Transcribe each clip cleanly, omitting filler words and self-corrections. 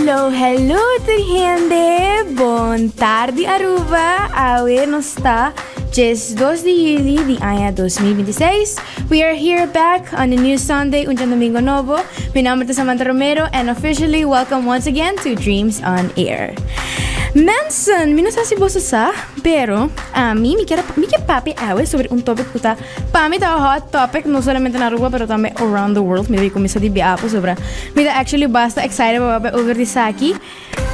Hello, hello tur hende. Bon tardi, Aruba. Awe nos ta 2 di juli di aña 2026. We are here back on a new Sunday, un domingo nobo. Mi nomber ta Samantha Romero and officially welcome once again to Dreams on Air. Mensen, mi no sa si boso sa, pero ami mi kier papia awe sobre un topic cu ta pa mi ta hot topic, no solamente na Aruba, pero tambe around the world. Mi cuminsa di bia sobre. Mi ta actually basta excited pa papia over esaki.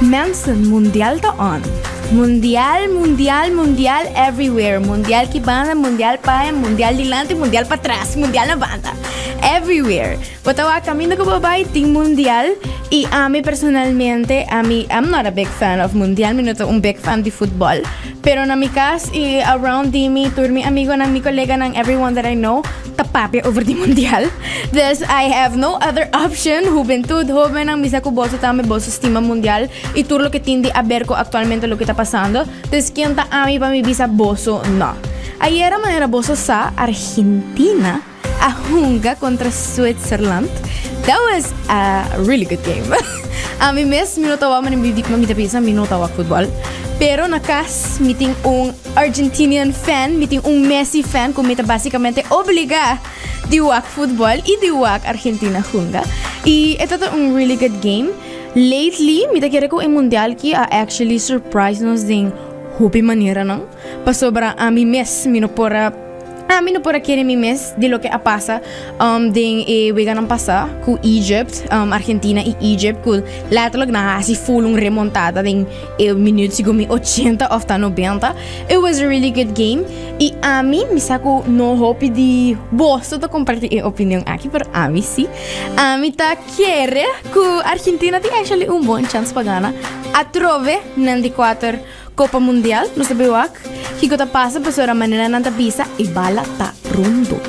Mensen, Mundial ta on. Mundial, Mundial, Mundial everywhere. Mundial aki banda, Mundial pa, Mundial dilanti, Mundial patras, Mundial na banda. Everywhere. Bo ta caminda cu bo bay tin Mundial y ami personalmente, ami, I'm not a big fan of Mundial, mi no ta un big fan di futbol. Pero na mi cas y around di mi, tur mi amigonan, mi coleganan, everyone that I know, ta papia over di Mundial. Thus, I have no other option. Hubentud, hobennan, mi sa cu boso tambe, boso stima Mundial y tur loke tin di haber cu actualmente loke ta pasando. Dus ken ta ami pa mi bisa boso no. Ayera, manera boso sa, Argentina a hunga contra Switzerland. That was a really good game. Ami mes mi no ta wak, mi ta pensa mi no ta wak futbol. Pero na cas mi tin un Argentinian fan, mi tin un Messi fan, cu mi ta basicamente obliga di wak futbol y di wak Argentina hunga. Y e ta un really good game. Lately, mi ta kere cu e Mundial aki a actually surprise nos den hopi manera, no? Pasobra ami mes mi no por a ami no por a kere mi mes di loke a pasa den e weganan pasa cu Egypt, Argentina y Egypt, cu letterlijk nan a hasi full un remontada den e minuut segun mi 80 of ta 90. It was a really good game. Y ami, mi sa cu no hopi di boso ta comparti e opinion aki, pero ami si. Ami ta kere cu Argentina tin actually un bon chance pa gana. Atrobe nan di 4 Copa Mundial, nos ta bay wak kico ta pasa, pasobra manera nan ta bisa, e bala ta rondo.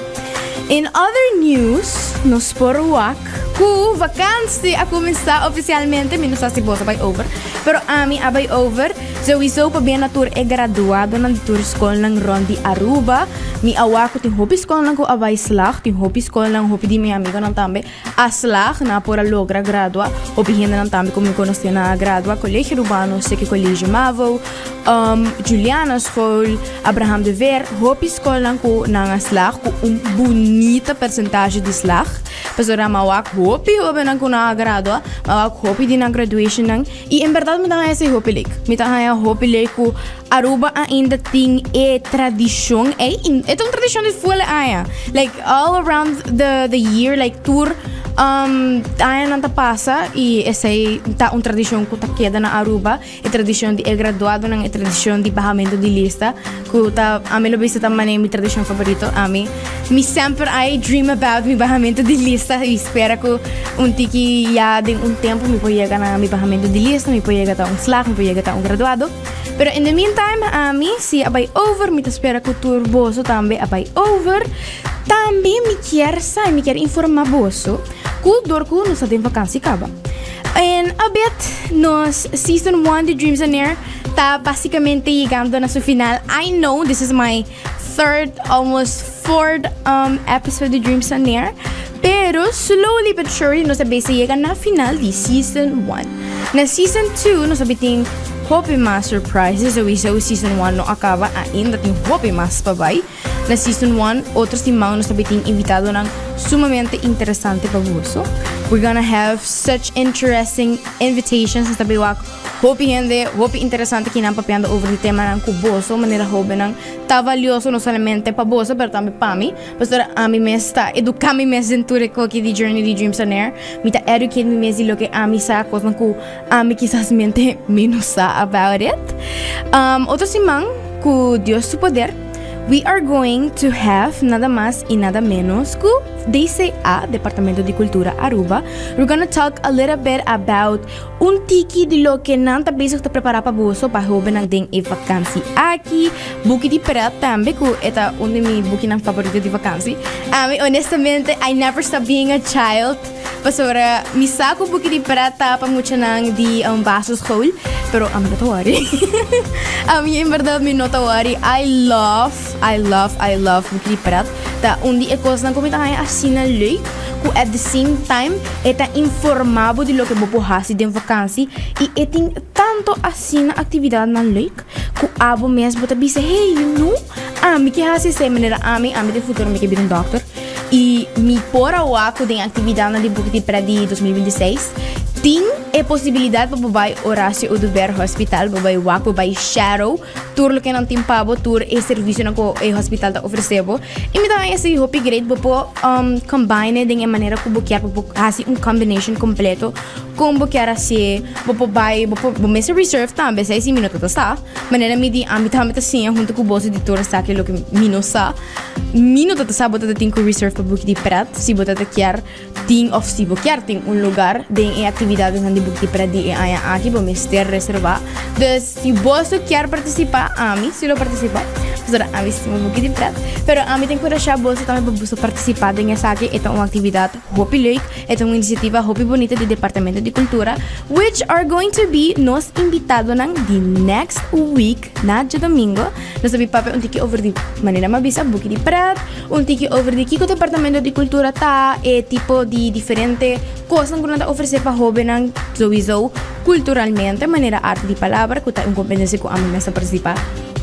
In other news, nos por wak ku vakantie a cuminsa oficialmente. Mi no sa si boso a bay over, pero ami a bay over. Sowieso pabien na tur e graduadonan di tur scolnan rond di Aruba. Mi a wak cu tin hopi scolnan cu a bay slag, tin hopi scolnan, hopi di mi amigonan tambe a slag, nan por a logra gradua. Hopi hendenan tambe cu mi conoce nan a gradua. Colegio Urbano, Seke College Mavo, Juliana School, Abraham de Veer, hopi scolnan cu nan a slag cu un bunita percentage di slag. Pasobra m'a wak hopi hobennan cu nan a gradua, m'a wak hopi di nan graduation nan y en berdad mi ta haya esey hopi leuk. Mi ta haya hopi leuk cu Aruba ainda tin e tradicion ey, e ta un tradicion di full aña. Like all around the year, like tur aña nan ta pasa y esey ta un tradicion cu ta keda na Aruba. E tradicion di e graduadonan, e tradicion di bahamento di lista, cu ta, ami lo bisa, ta mane mi tradicion favorito. Ami, mi semper I dream about mi bahamento di lista y spera cu un tiki ya den un tempo mi por yega na mi bahamento di lista, mi por yega ta un slag, mi por yega ta un graduado. Pero in the meantime, ami si a bay over, mi ta spera cu tur boso tambe a bay over. Tambe mi kier sa, mi kier informa boso cu door cu nos ta den vakantie caba. In a bit, nos season 1 di Dreams on Air ta basicamente yegando na su final. I know this is my third, almost fourth episode di Dreams on Air. Pero slowly but surely nos a bezig yega na final di season 1. Na season 2 nos a tin hopi mas surprises. Sowieso season 1 no a caba ainda, tin hopi mas pa bay. Na season 1, otro siman nos tambe tin invitadonan sumamente interesante pa boso. We're gonna have such interesting invitations. Nos tambe wak hopi hende, hopi interesante cu nan papiando over di temanan cu boso, manera hobennan ta valioso no solamente pa boso, pero tambe pa mi. Pasobra ami mes ta educa mi mes den tur e cos di Journey di Dreams on Air. Mi ta educate mi mes di loke ami sa, cosnan cu ami kisas mente menos sa about it. Otro siman, cu Dios su poder, we are going to have nada mas y nada menos cu DCA, Departamento di Cultura Aruba. We're gonna talk a little bit about un tiki di loke nan ta bezig ta prepara pa boso, pa hobennan den e vakantie aki. Buki di pret tambe, cu ta un di mi bukinan favorito di vakantie. Ami, honestamente, I never stop being a child. Pasobra mi sa cu buki di pret ta pa muchanan di basisschool, pero ami no ta worry. Ami en berdad mi no ta worry. I love, I love, I love buki di pret. Ta un di e cosnan cu mi ta haya asina leuk. Ku at the same time e ta informá bo di loke bo por hasi den vakansi i e tin tantu asina aktividatnan leuk ku abo mes bo ta bisa, hey, you know, ami ke hasi esei manera ami, ami den futuro mi ke bira un dòkter i mi por a wak ku den aktividatnan di Buki di Pret di 2026 tin e posibilidat pa bo bai Horacio Oduber Hospital, bo bai wak, bo bai shadow tur loke nan tin pa bo, tur e servisionan ku e hospital ta ofresé bo. I mi ta haña esei hopi great, bo por combine den e manera ku bo kier, bo por hasi un combination completo kon bo kier hasié, bo por bai, bo por, bo mester reserve tambe, esei si mi no ta sa, manera mi di ami tambe ta siña huntu ku boso di tur esaki loke mi no sa, mi no ta sa bo ta tin ku reserve pa buki di pret si bo ta kier tin of si bo kier tin un lugar den e actividadnan di Buki di Pret di e aña aki, bo mester reserva. Dus si boso kier participa, ami si lo participa, pasobra ami stima Buki di Pret, pero ami ta enkurashá boso tambe pa boso participa den esaki. E ta un actividad hopi leuk, e ta un iniciativa hopi bunita di Departamento di Cultura, which are going to be nos invitadonan di next week na djadomingo. Nos ta bin papia un tiki over di manera mi a bisa Buki di Pret. Un tiki over di kiko Departamento di Kultura ta, e tipo di diferente kosnan ku nan ta ofresé pa hóbennan souiso kulturalmente, manera Arte di Palabra ku ta un kompetensia ku ami mes ta partisipá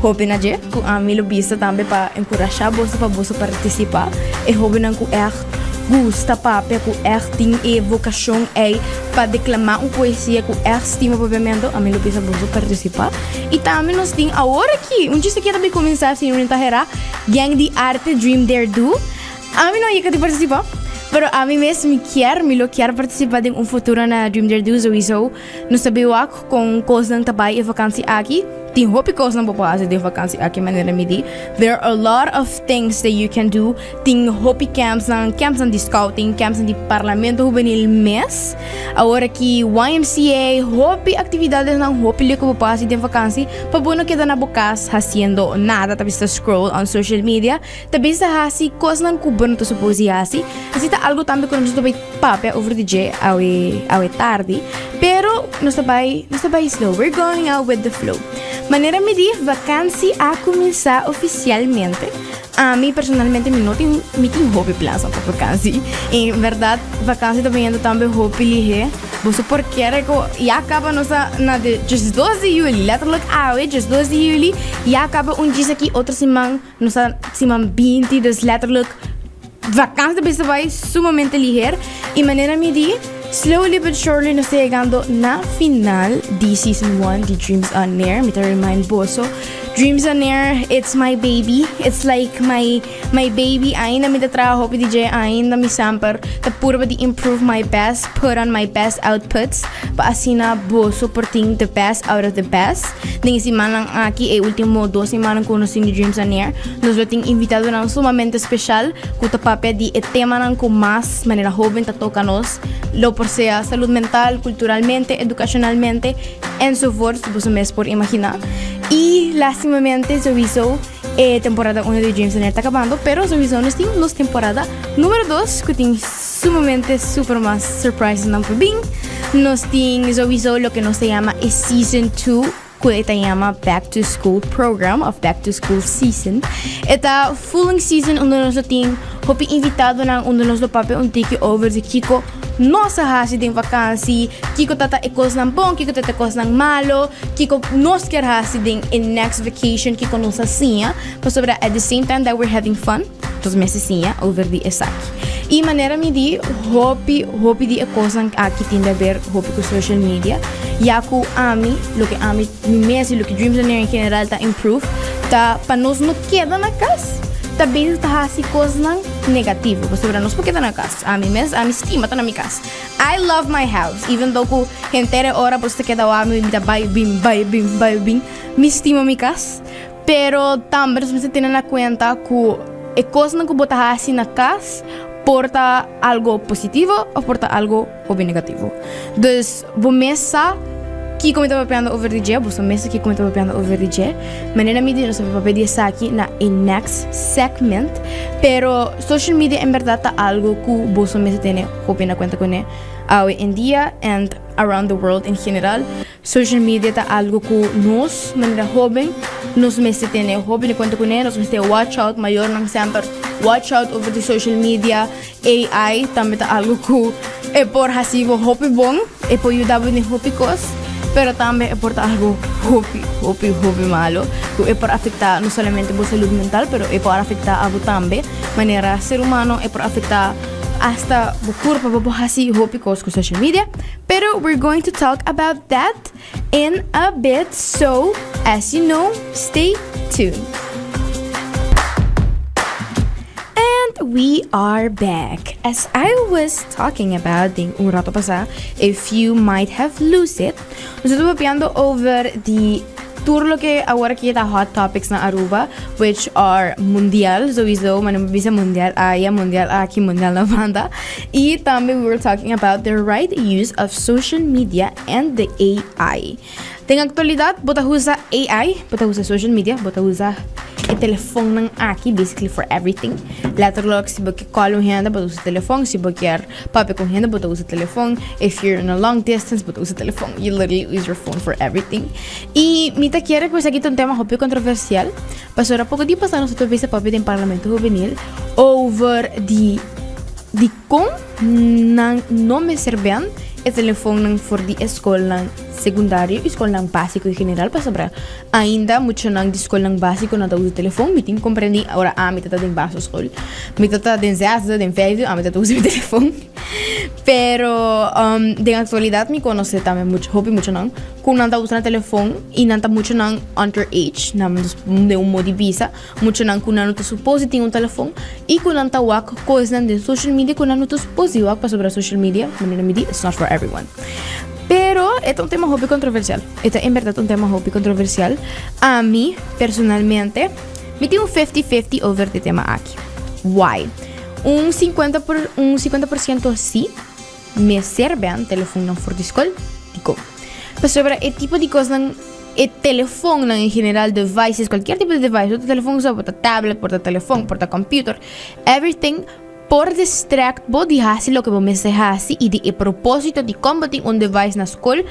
hopi na dje, ku ami lo bisa tambe pa enkurashá boso pa boso partisipá. E hóbennan ku ègt gusta papia, ku ègt tin e vokashon ei pa deklamá un poesia, ku ègt stima papiamentu, ami lo bisa boso partisipá. I tambe nos tin awor aki, un chiste ki a ta bin kuminsá si no ta herá, Gang di Arte Dream Dare Do. Ami no yega di partisipá, pero ami mes mi kier, mi lo kier partisipá den un futuro na Dream Dare Do souiso. Nos ta bin wak kon kosnan ta bai e vakansi aki. Tin hopi kosnan bo por hasi den vakansi aki manera mi di. There are a lot of things that you can do. Tin hopi campsnan, campsnan di scouting, campsnan di Parlamento Hubenil mes. Awor aki YMCA, hopi actividadesnan hopi leuk ku bo por hasi den vakansi pa bo no keda na bo kas hasiendo nada, ta bisa scroll on social media, ta bisa hasi kosnan ku bo no ta supos di hasi. Esei ta algo tambe ku nos ta bai papia over di dje awe awe tardi, pero nos ta bai nos ta bai slow, we're going out with the flow. Manera mi di, vakansi a kuminsá ofisialmente. Ami personalmente mi no tin mi tin hopi plaza pa vakansi. En berdad vakansi ta biniendo tambe hopi lihe. Boso por kere ku ya kaba nos ta na de 12 di juli, letterlijk awe 12 di juli, ya kaba un djis aki otro siman nos ta siman 20, dus letterlijk vakansi ta bisa bai sumamente liher. I manera mi di, slowly but surely nos ta yegando na final di season 1 di Dreams on Air. Mi ta remind boso, Dreams on Air, it's my baby. It's like my my baby. Ainda mi ta traha hopi di dje, ainda mi semper ta purba di improve my best, put on my best outputs, pa asina boso por tin the best out of the best. Den e simannan aki, e ultimo dos simannan ku nos tin di Dreams on Air, nos lo tin invitadonan sumamente special ku ta papia di e temanan ku mas manera hoben ta toka nos, lo por sea salud mental, kulturalmente, edukashonalmente, enzovoorts, boso mes por imaginá. I lastimamente souiso e temporada uno di Dreams on Air ta kabando, pero souiso nos tin nos temporada numero dos ku tin sumamente super mas surprisesnan por bin. Nos tin souiso loke nos ta yama e season two ku e ta yama Back to School Program of Back to School Season. E ta full un season unda nos lo tin hopi invitadonan unda nos lo papia un tiki over di kiko nos a hasi den vakansi, kiko ta ta e kosnan bon, kiko ta ta e kosnan malo, kiko nos kier hasi den e next vacation, kiko nos a siña, pasobra at the same time that we're having fun, nos mester siña over di esaki. I manera mi di, hopi, hopi di e kosnan aki tin di haber hopi ku social media, ya ku ami, loke ami, mi mes i loke Dreams on Air en general ta improve, ta pa nos no keda na kas, ta bezig ta hasi kosnan negativo, pasobra nos por keda na kas. Ami mes, ami stima ta na mi kas. I love my house, even though ku henter e ora boso ta keda wak mi, mi ta bai bin, bai bin, bai bin, mi stima mi kas. Pero tambe nos mester tene na kuenta ku e kosnan ku bo ta hasi na kas por ta algo positivo òf por ta algo hopi negativo. Dus bo mes sa kiko mi ta papiando over di dje, boso mes sa kiko mi ta papiando over di dje. Manera mi di nos ta papia di esaki na e next segment, pero social media en berdad ta algo ku boso mester tene hopi na kuenta kuné. Awe en dia and around the world en general, social media ta algo cu nos, manera hoben, nos mester tene hopi di cuenta cune, nos mester watch out, mayornan semper watch out over di social media. AI tambe ta algo cu e por haci bo hopi bon, e por yuda bo den hopi cos, pero tambe e por ta algo hopi, hopi, hopi malo, cu e por afecta no solamente bo salud mental, pero e por afecta abo tambe manera ser humano, e por afecta hasta bo curpa, bo por haci hopi cos cu social media. Pero we're going to talk about that in a bit, so as you know, stay tuned. And we are back. As I was talking about den un rato pasa, if you might have lose it, nos ta papiando over di tur loke awor aki ta hot topics na Aruba, which are mundial, sowieso, maar no bisa mundial aya, mundial aki, mundial na banda. Y tambe we were talking about the right use of social media and the AI. Den actualidad, bo ta usa AI, bo ta usa social media, bo ta usa e telefoonnan aki basically for everything. Letterlijk, si bo kier call un hende, bo ta usa telefoon. Si bo kier papia cu hende, bo ta usa telefoon. If you're in a long distance, bo ta usa telefoon. You literally use your phone for everything. Y mi ta kere cu esaki ta un tema hopi controversial. Pasobra poco di pasa nos ta bisa papia den Parlamento Hubenil over di di con nan no mester ben e telefoonnan for di e scolnan secundario y scolnan basico en general, pasobra ainda muchanan di scolnan basico no ta usa telefon. Mi tin comprendi ora ami ta ta den basisschool, mi ta ta den zesde, den vijfde, ami ta ta usa mi telefon, pero den actualidad mi conoce tambe mucho hopi muchanan cu nan ta usa nan telefon y nan ta muchanan underage, nan den un modo di bisa muchanan cu nan no ta supos di tin un telefon y cu nan ta wak cosnan den social media cu nan no ta supos di wak, pasobra social media, manera mi di, it's not for everyone. Pero e ta un tema hopi controversial. E ta en berdad un tema hopi controversial. Ami, personalmente, mi tin un 50-50 over di tema aki. Why? Un 50 por, un 50% si, mester ben telefoonnan for di school, dikon? Pasobra e tipo di cosnan, e telefoonnan en general, devices, cualkier tipo di device, por ta telefoon so, por ta tablet, por ta telefoon, por ta computer, everything por distract bo di haci loke bo mester haci y di e proposito di con bo tin un device na school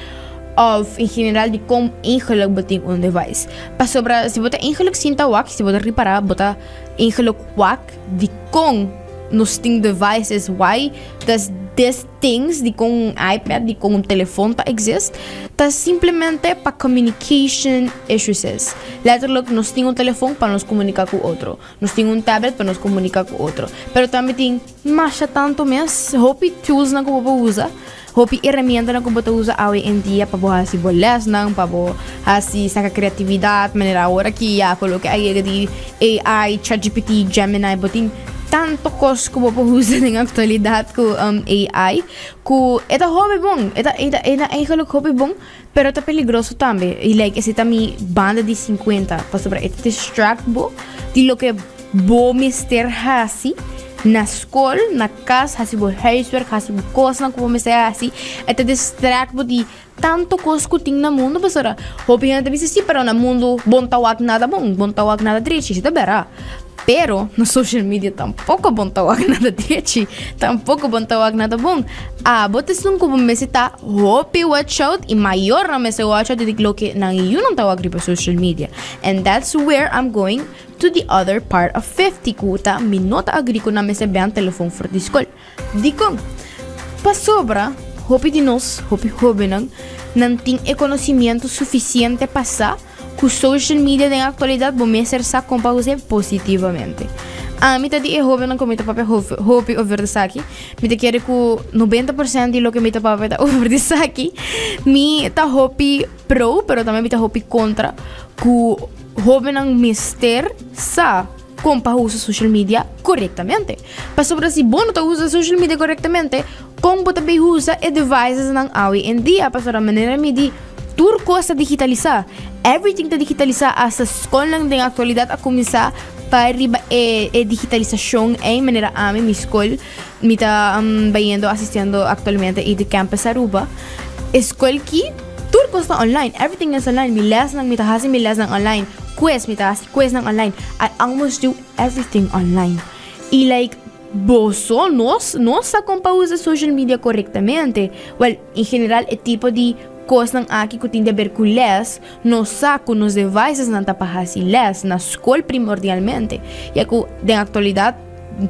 of en general di con eigenlijk bo tin un device. Pasobra si bo ta eigenlijk sinta wak, si bo ta ripara, bo ta eigenlijk wak di con nos tin devices, why does this things, di con un iPad, di con un telefon ta exist, ta simplemente pa communication issues. Letterlijk, nos tin un telefon pa nos comunica cu otro. Nos tin un tablet pa nos comunica cu otro. Pero tambe tin masha tanto mes hopi tools nan cu bo por usa, hopi herramientanan cu bo ta usa awe en dia pa bo haci bo lesnan, pa bo haci saca creatividad, manera awor aki ya cu loke a yega di AI, ChatGPT, Gemini, bo tin tanto cos cu bo por usa den actualidad cu AI, cu e ta hopi bon, e ta e ta e ta eigenlijk hopi bon. Pero ta peligroso tambe. Y like esey ta mi banda di 50. Pasobra e ta distract bo di loke bo mester haci na school, na cas, haci bo huiswerk, haci bo cosnan cu bo mester haci. E ta distract bo di tanto cos cu tin na mundo. Pasobra hopi hende ta bisa si, pero na mundo bo no ta wak nada bon, bo no ta wak nada drechi. Esey ta bera. Pero na social media tampoco bo no ta wak nada drechi, tampoco bo no ta wak nada bon. Abo ta esun ku bo mester ta hopi watch out i mayornan mester watch out di loke nan yunan ta wak riba social media. And that's where I'm going to the other part of 50 ku ta mi no ta agree ku nan mester bèn telefon for di skol. Dikon? Pasobra hopi di nos, hopi hobennan, nan tin e konosimiento sufisiente pa sa Ku social media den aktualidat bo mester sa kon pa us'é positivamente. Ami ta di e hóbennan ku mi ta papia hopi over esaki. Mi ta kere ku 90% di loke mi ta papia ta over di esaki. Mi ta hopi pro, pero tambe mi ta hopi kontra ku hóbennan mester sa kon pa usa social media korektamente. Pasobra si bo no ta usa social media korektamente, kon bo ta bay usa e devicesnan awe en dia? Pasobra manera mi di. Tur kos ta digitalisá. Everything ta digitalisá, hasta skolnan den aktualidat a kuminsá pa riba e e digitalisashon ei. Manera ami, mi skol, mi ta bayendo, asistiendo aktualmente i di Campus Aruba. E skol ki tur kos ta online, everything is online. Mi lèsnan, mi ta hasi mi lèsnan online. Quiz, mi ta hasi quiznan online. I almost do everything online. I like. Boso, nos, no sa con pa usa social media corectamente. Well, en general e tipo di cosnan aki cu tin di haber cu les, nos sa cu nos devicesnan ta pa haci les na scol primordialmente. Ya cu den actualidad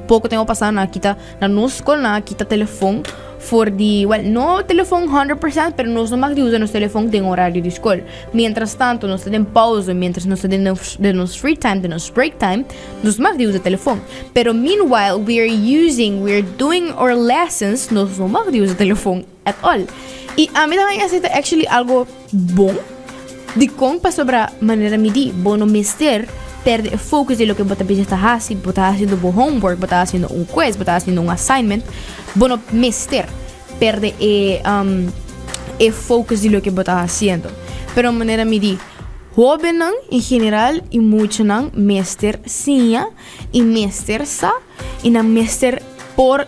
poco tempo pasa nan a kita, na nos scol nan a kita telefon for di, well, no telefon 100%, pero nos no mag di usa nos telefon den horario di scol. Mientras tanto nos ta den pauze, mientras nos ta den den nos free time, den nos break time, nos mag di usa telefon. Pero meanwhile we are using, we are doing our lessons, nos no mag di usa telefon at all. Y ami ta haña esei ta actually algo bon. Dikon? Pasobra manera mi di, bo no mester perde e focus di loke bo ta bezig ta hasi. Bo ta hasiendo bo homework, bo ta hasiendo un quiz, bo ta hasiendo un assignment. Bo no mester perde e e focus di loke bo ta hasiendo. Pero manera mi di, hobennan en general y muchanan mester siña y mester sa y nan mester por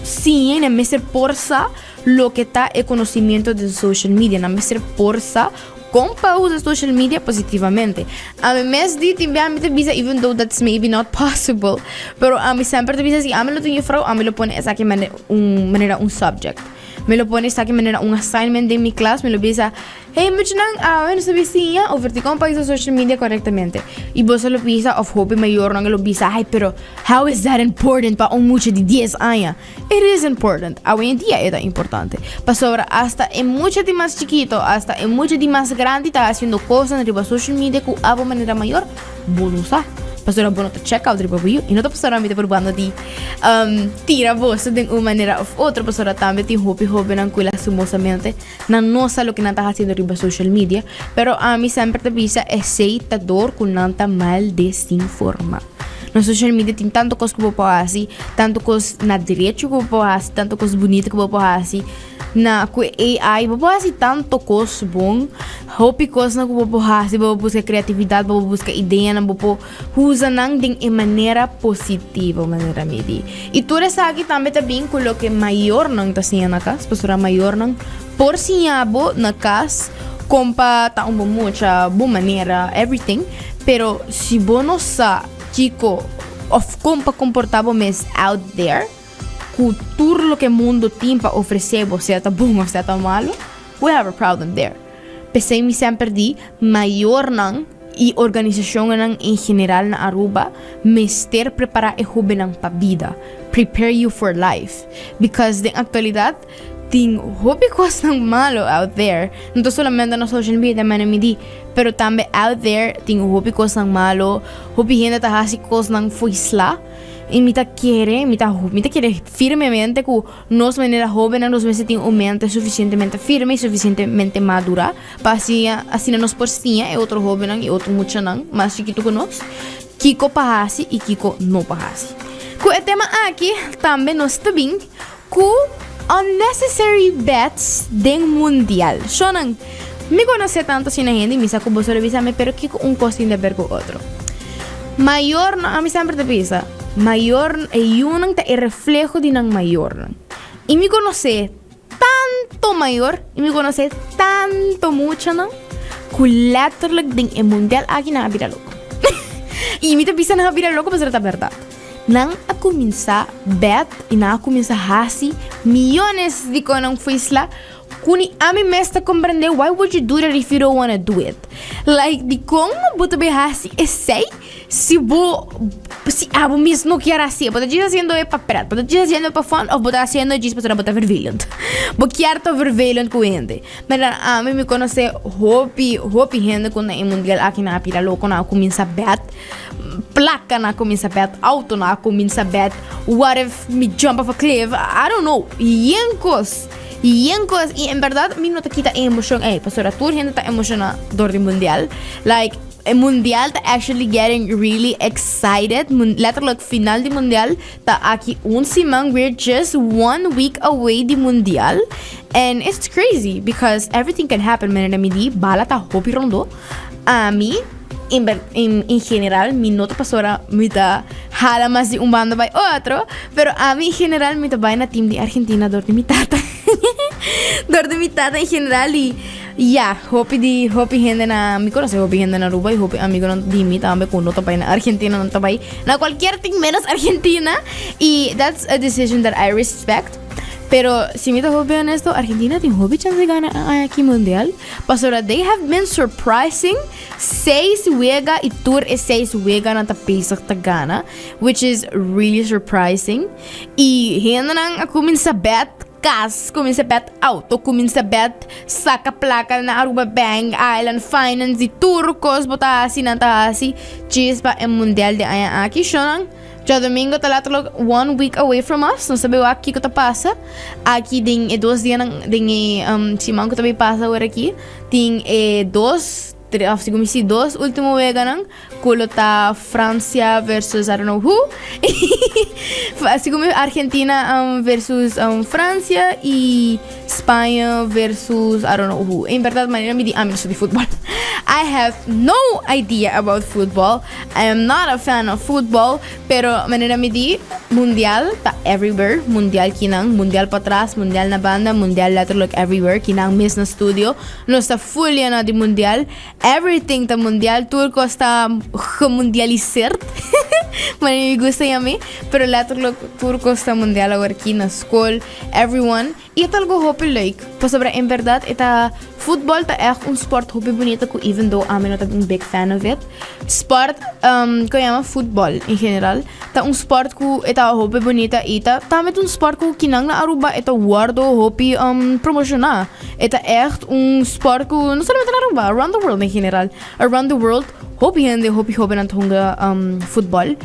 siña y nan mester por sa loke ta e conocimiento den social media. Nan mester por sa con pa usa social media positivamente. Ami mes di tin bia mi ta bisa even though that's maybe not possible, pero ami semper ta bisa si ami lo tin juffrouw ami lo pone esaki mane un manera un subject. Mi lo pone esaki manera un assignment den mi klas, mi lo bisa, hey muchanan awe nos ta bin siña over di kon pa usa social media korektamente. I boso lo bisa of hopi mayornan lo bisa, ay pero how is that important pa un mucha di dies aña? It is important. Awendia e ta importante. Pasobra hasta e mucha di mas chikito, hasta e mucha di mas grandi ta haciendo cosnan riba social media cu abo manera mayor bo no sa. Pasobra bo no ta check out riba bo yu. Y no ta pasobra mi ta probando di tira boso den un manera of otro, pasobra tambe tin hopi hobennan cu lastimosamente nan no sa loke nan ta haciendo riba social media. Pero ami semper ta bisa esey ta door cu nan ta mal desinforma. Na social media tin tanto kos ku bo por hasi, tanto kos na derecho ku bo por hasi, tanto kos bunito ku bo por hasi. Na ku AI bo por hasi tanto kos bon, hopi kosnan ku bo por hasi, bo por buska kreatividat, bo por buska ideanan, bo por usa nan den e manera positivo, manera mi di. I tur esaki tambe ta bin ku loke mayornan ta siña na kas, pasobra mayornan por siña bo na kas kon pa ta un bon mucha, bon manera, everything. Pero si bo no sa kiko of kon pa komportá bo mes out there ku tur loke mundo tin pa ofresé bo, sea ta bon of sea ta malu, we have a problem there. P'esei mi semper di mayornan i organisashonnan en general na Aruba mester prepará e hóbennan pa bida, prepare you for life, because den aktualidat Tin hopi kosnan malo out there. No ta solamente na social media manera mi di, pero tambe out there tin hopi kosnan malo, hopi hende ta hasi kosnan fo'i sla. I mi ta kere, mi ta mi ta kere firmemente ku nos manera hobennan nos mester tin un mente sufisientemente firme i sufisientemente madura pa asina asina nos por siña e otro hobennan i otro muchanan mas chikitu ku nos kiko pa hasi i kiko no pa hasi. Ku e tema aki tambe nos ta bin Ku unnecessary bets den mundial. Shonan, mi konosé tantu asina hende i mi sa ku boso lo bisa mi, pero kiko un kos tin di aber ku otro? Mayornan, ami semper ta bisa, mayor, e yunan ta e refleho di nan mayornan. I mi konosé tantu mayor i mi konosé tantu muchanan ku letterlijk den e mundial aki nan a bira loko. I mi ta bisa nan a bira loko pasobra ta bèrdat. Nan a kuminsá bèt i nan a kuminsá hasi miónes di konan fuisla ku ni ami mes ta komprendé why would you do that if you don't wanna do it? Like dikon bo ta bai hasi esei si bo si abo mes no kier hasié? Bo ta djis hasiendo e pa pret, bo ta djis hasiendo e pa fun òf bo ta hasiendo e djis pasobra bo ta vervelend? Bo kier ta vervelend ku hende. Mira ami mi konosé hopi hopi hende ku na e mundial aki nan a bira loko nan a kuminsá bèt. Placa na cuminsa bet, auto na cuminsa bet, what if mi jump off a cliff, I don't know, yen cos, yen cos, y en berdad mi no ta kita e emocion ey, pasobra tur hende ta emociona door di mundial, like e mundial ta actually getting really excited, letterlijk final di mundial ta aki un siman, we're just one week away di mundial, and it's crazy because everything can happen, manera mi di, bala ta hopi rondo, ami. En ber, en, en general mi no ta pasora mi ta hala mas di un banda bai otro, pero ami en general mi ta bai na team di Argentina dor di mi tata. Dor di mi tata en general y Ya, hopi di hopi hende na mi conoce hopi hende na Aruba y hopi amigonan di mi tambe cu no ta bay na Argentina, no ta bay na cualkier team menos Argentina. Y that's a decision that I respect. Pero si mi ta hopi honesto, Argentina tin hopi chance di gana aki mundial. Pasobra they have been surprising seis wega y tur e seis weganan ta bezig ta gana, which is really surprising. Y hendenan a cuminsa bet cas, cuminsa bet auto, cuminsa bet saca placa na Aruba Bank, Island Finance, di tur cos bo ta haci nan ta haci djis pa e mundial di aña aki. Shonan, djadomingo ta letterlijk one week away from us, nos ta bay wak kico ta pasa aki den e dos dianan, den e siman cu ta bay pasa awor aki, tin e dos, of segun mi si dos ultimo weganan. Cu lo ta Francia versus I don't know who. Segun mi Argentina versus Francia y Spaña versus I don't know who. En berdad manera mi di ami no sa di futbol. I have no idea about football. I am not a fan of football. Pero manera mi di mundial ta everywhere. Mundial kinan, mundial patras, mundial na banda, mundial letterlijk everywhere. Kinan mes na studio. Nos ta full yena di mundial. Everything ta mundial, tur cos ta gemundialiseerd, manera mi gusta yam'e, pero letterlijk tur cos ta mundial awor aki na school, everyone, y e ta algo hopi leuk, pasobra en berdad e ta, futbol ta echt un sport hopi bunita cu even though ami no ta un big fan of it, sport, con yama futbol en general, ta un sport cu e ta hopi bunita y ta tambe ta un sport cu kinan na Aruba e ta wordo hopi promociona. E ta echt un sport cu no solamente na Aruba, around the world en general. Around the world hopi hende, hopi hobennan ta hunga futbol.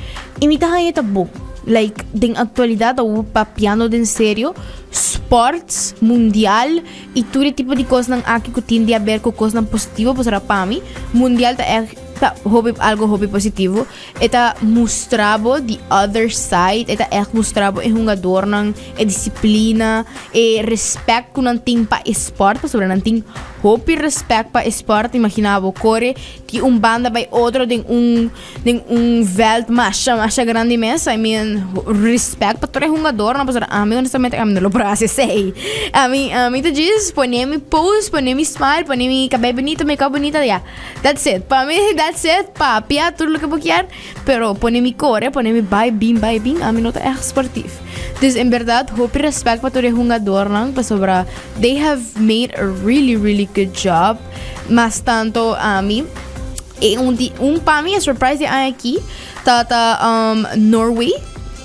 Y mi ta haña ta bon. Like den actualidad awo papiando den serio, sports mundial y tur e tipo di cosnan aki cu tin di haber cu cosnan positivo pasobra pa mi mundial ta echt ta hopi algo hopi positivo. E ta mustra bo the other side, e ta echt mustra bo e hungadornan, e disciplina, e respect ku nan tin pa e sport, pasobra nan tin hopi respect pa e sport. Imagina bo kore di un banda bai otro den un den un veld masha masha grandi mes. I mean, respect pa tur e hungadornan, pasobra ami honestamente ami no lo por hasi esei. Ami ami ta djis pone mi pose, pone mi smile, pone mi kabei bunita, makeup bunita, ya. That's it. Pa mi, that's it. Papia tur loke bo kier, pero pone mi kore, pone mi bai bin, bai bin, ami no ta echt sportief. Dus en berdad, hopi respect pa tur e hungadornan, pasobra they have made a really, really good job. Mas tanto ami, e un di, un pa mi e surprise di aña aki, ta ta um, Norway.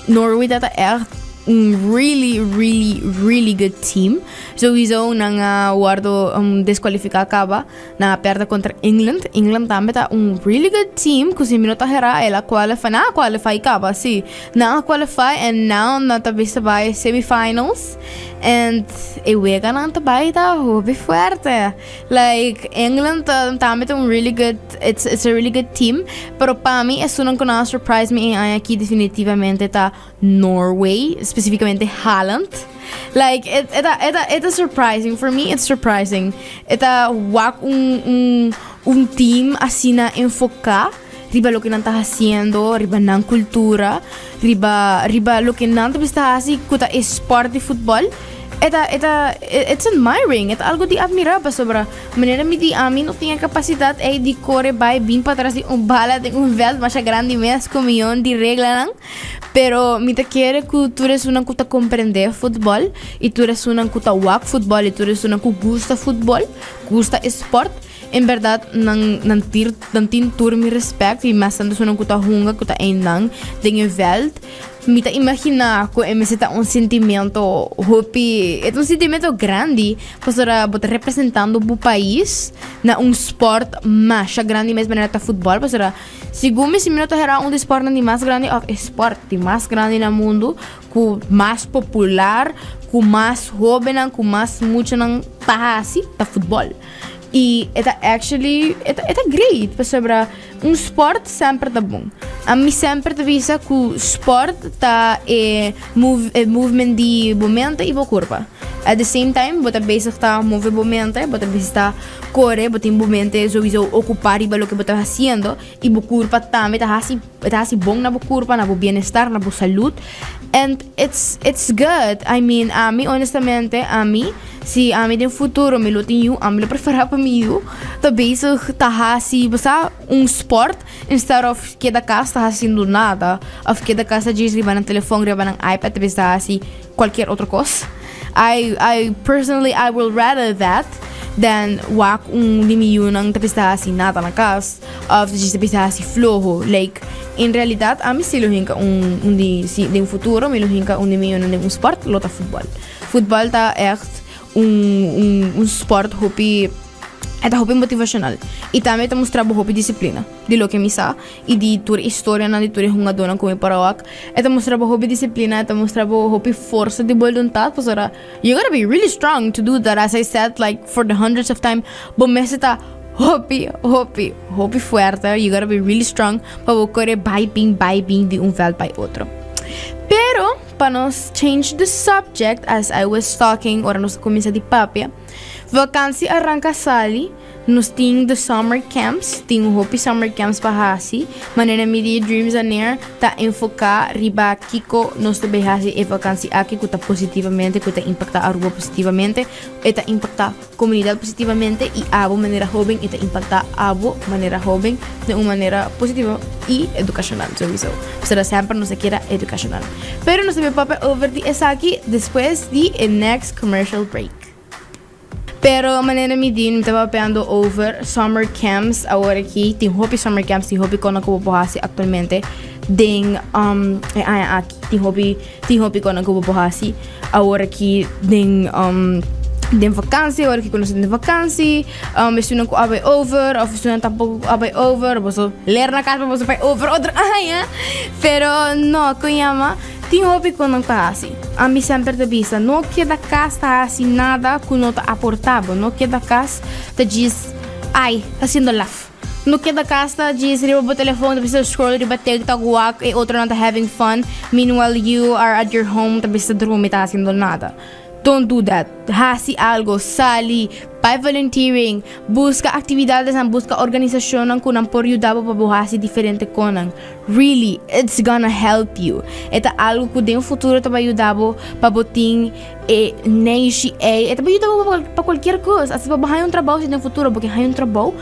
Norway ta ta echt un really, really, really good team. Sowieso nan a wordo um, descualifica caba. Nan a perde contra England. England tambe ta un really good team cu si mi no ta hera el a qualify. Nan a qualify caba, si. Nan a qualify and now nan ta bisa bay semifinals. And e wega nan ta bay ta hopi fuerte. Like England ta tambe ta un really good, it's, it's a really good team. Pero pa mi esunnan cu nan a surprise mi e aña aki definitivamente ta Norway, specificamente Haaland. Like, it, it, it, it is surprising. For me, it's surprising. E ta wak un, un, un team asina enfoca riba loke nan ta haciendo, riba nan cultura, riba, riba loke nan ta bisa haci cu ta e sport di futbol. E ta, e ta, it's admiring. E ta algo di admira pasobra manera mi di ami no tin e capacidad ey di core bay bin patras di un bala den un veld masha grandi mes cu miyon di reglanan. Pero mi ta kere ku tur esunnan ku ta komprendé futbòl i tur esunnan ku ta wak futbòl i tur esunnan ku gusta futbòl, gusta e spòrt, en bèrdat nan nan tir nan tin tur mi rèspèt i mas tantu esunnan ku ta hunga ku ta einan den e vèlt. Mi ta imaginá ku e mester ta un sentimentu hopi, e ta un sentimentu grandi pasobra bo ta representando bo pais na un spòrt masha grandi mes manera ta futbòl pasobra Segun mi, si mi no ta hera un di sportnan di mas grandi of e sport di mas grandi na mundu ku mas popular, ku mas hobennan, ku mas muchanan ta hasi, ta futbòl. I e ta actually, e ta e ta great pasobra un sport semper ta bon. Ami semper ta bisa ku sport ta e move e movement di bo mente i bo kurpa. At the same time, bo ta bezig ta move bo mente, bo ta bezig ta kore, bo tin bo mente sowieso okupá riba loke bo ta hasiendo i bo kurpa tambe ta hasi ta hasi bon na bo kurpa, na bo bienestar, na bo salud. And it's it's good. I mean, ami honestamente, ami, si ami den futuro mi lo tin yu, ami lo preferá pa mi yu ta bezig ta hasi, bo sa, un sport instead of keda kas ta hasiendo nada of keda kas ta djis riba nan telefon, riba nan iPad ta bezig ta hasi cualkier otro cos. I I personally I will rather that than wak un di mi yunan ta bisa hasi nada na cas of ta bisa hasi floho. Like en realidad ami si lo hinca un un di si den futuro mi lo hinca un di mi yunan den un sport lo ta futbol. Futbol ta echt un un un sport hopi e ta hopi motivacional y tambe ta mustra bo hopi disciplina di loke mi sa. I di tur e historianan di tur e hungadónan ku mi por a wak, e ta mustra bo hopi disiplina, e ta mustra bo hopi forsa di boluntat, pasobra you gotta be really strong to do that, as I said like for the hundreds of time, bo mester ta hopi, hopi, hopi fuerte, you gotta be really strong pa bo kore bai bin, bai bin di un vèlt bai otro. Pero pa nos change the subject, as I was talking ora nos a kuminsá di papia, vakansi a ranka sali. Nos tin the summer camps, tin hopi summer camps pa hasi, manera mi di Dreams on Air ta enfoká riba kiko nos ta bay hasi e vakansi aki ku ta positivamente, ku ta impaktá Aruba positivamente, e ta impaktá komunidat positivamente i abo manera hoben e ta impaktá abo manera hoben den un manera positivo i edukashonal souiso. Pasobra semper nos a keda edukashonal. Pero nos ta bay papia over di esaki despues di e next commercial break. Pero manera mi di, mi ta papiando over summer camps awor aki. Tin hopi summer camps, tin hopi kono ku bo por hasi aktualmente den um, e aña aki. Tin hopi, tin hopi kono ku bo por hasi awor aki den um, den vakansi, awor aki ku nos ta den vakansi. Um, estunan ku a bai over, of estunan tampoko ku a bai over, boso leer na kas pa boso bai over otro aña. Pero no, kon yama? Tin hopi ku nan ta hasi. Ami semper ta bisa, no keda kas ta hasi nada ku no ta aportá bo. No keda kas ta djis, ai, hasiendo laf. No keda kas ta djis riba bo telefon ta bisa scroll riba TikTok wak e otronan ta having fun, meanwhile you are at your home ta bisa drumi ta hasiendo nada. Don't do that. Hasi algo, sali, bai volunteering, buska aktividadesnan, buska organisashonnan ku nan por yuda bo pa bo hasi diferente konan. Really, it's gonna help you. E ta algo ku den futuro ta bai yuda bo pa bo tin e neishi ei. E ta bai yuda bo pa kualkier kos. Asta pa bo haña un trabou si den futuro bo ke haña un trabou,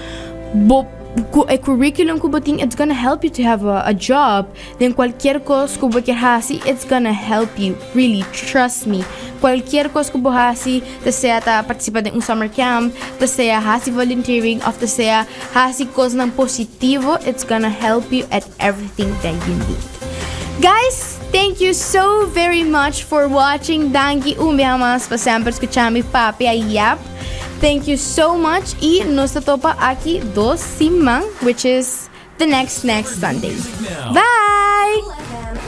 bo ku e curriculum ku bo tin it's gonna help you to have a job. Den cualkier cos cu bo kier haci, it's gonna help you, really, trust me. Cualkier cos cu bo haci, ta sea ta participa den un summer camp, ta sea haci volunteering of ta sea haci cosnan positivo, it's gonna help you at everything that you need. Guys, thank you so very much for watching. Danki un biaha mas pa semper scucha mi papia yap. Thank you so much y nos ta topa aki dos siman, which is the next next Sunday. Bye!